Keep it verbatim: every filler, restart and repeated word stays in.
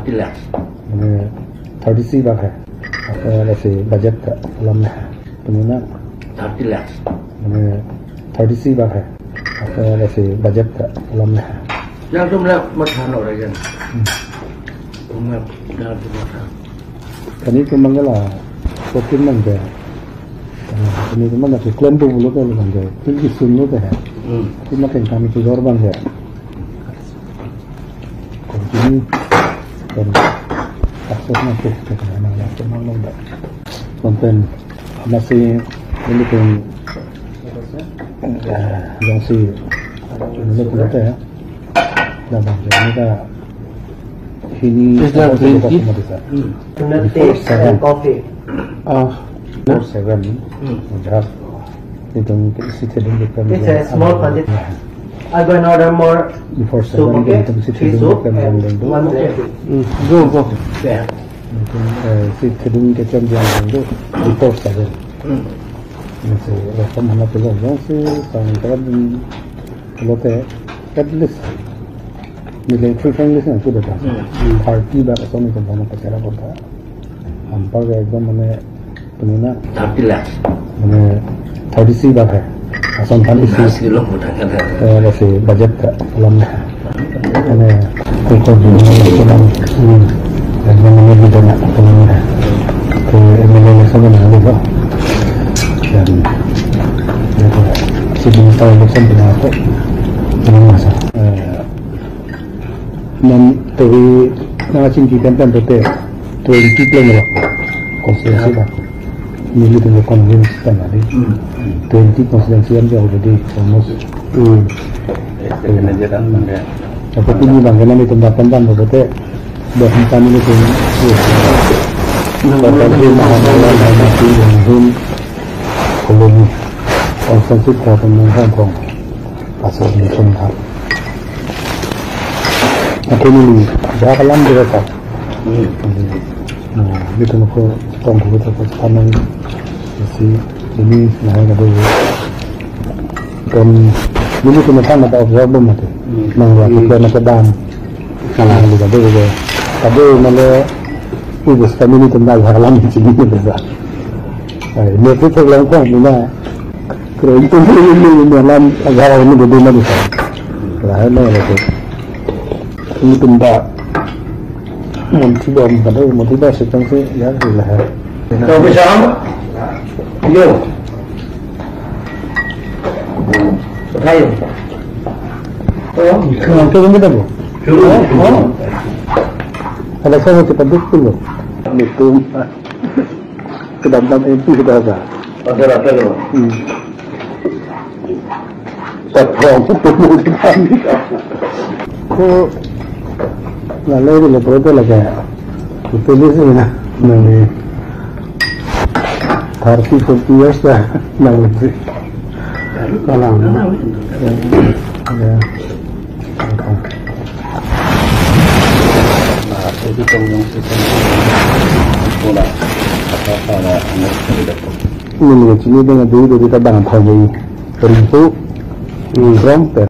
Thirty lakhs. Mane thirty-three lakh hai. Apa lasi budget ta alam na. Penina thirty lakhs. Mane thirty-three lakh hai. Apa lasi budget ta alam na. Nangtum la matha nangji. Hmm. Tum la, nangtum matha. Kani tum manggala, kotin mangga. Kani tum mangga, klem tu bulu ke mangga. Tum kisun lo ke hai. Hmm. Tum makin kami tu dor mangga. Continue. Dan akses masuk ke sana, masuk mana dah. Konten masih ini pun, eh, yang si ini pun ada ya. Dah bang, ini dah ini. Is there green tea? Hmm. Peanut paste and coffee. Ah, before seven. Hmm. Just itu isi thedung ke. It's a small quantity. I go and order more soup, okay? Three soup and one black tea. Hmm. Go, go. Yeah. Isi thedung ke jam jam do before seven. Hmm. Ini si, rasa mana tu jam si, sang kan lote at least nilai three franc listen tu dah. Hmm. Thirty bak asal ni kan sama kecil apa dah. Hampir ke ekdom mane penina thirty lakhs. Mane thirty-three lakh hai. Asam thirty-three. Masih belum mudah kan. Eh, lasi budget ta alam na. Mane, koi koi di, hmm. Dan mane di dana, penina. Ke M L A election na ada ba. Dan, ya, si di tahu election di mana tu. Ini masa. Eh, Nam tadi nangchingki pen pen te twenty pleng lo. Konstituensi ba. Nelitum convince tangka di. Hmm. Twenty konstituensi an already almost. Hmm. Apa pini bang kena nelitum dapat bang bote. Dah kami nelitum. Bapak di Mahamala, Mahamala, Mahamala, Koloni. Konstituensi kota Mahamala. Asal nelitum ha. Ako ni, jahak alam dia kata. Hmm. Nah, nelitum ko tong ko ta ko tanang si ini nah ada dulu. Kon nelitum kan ada observe mati. Hmm. Nang ya kita nak kedam. Kalau ada dulu. Tapi mana ubus kami nelitum dah jahak alam di sini bisa. Ai, nelitum langkong punya. Keren tu ini, ini alam agak ini gede lagi kan. Lah, ini lagi. Nelitum ba. Montri ba, kada montri ba, setang si ya, lah. Kau bisa? Yo. Ayo. Oh, kau ini dah bu. Oh, oh. Ada sama cepat dulu. Assalamualaikum. Kedam-dam M P kita ada. Ada apa lo? Hmm. Taprong, taprong kita ni. Ko, lalu itu lo, berapa lagi? Itu di sini nah. Nah, ni thirty, forty years dah. Nah, ni. Kalang. Ya. Ya. Nah, itu tong yang kita. Bola. Apa, apa, apa, apa. Ini ni, sini dengan dulu, dulu kita bangun tahun ini. Ringsu, hmm, Rom,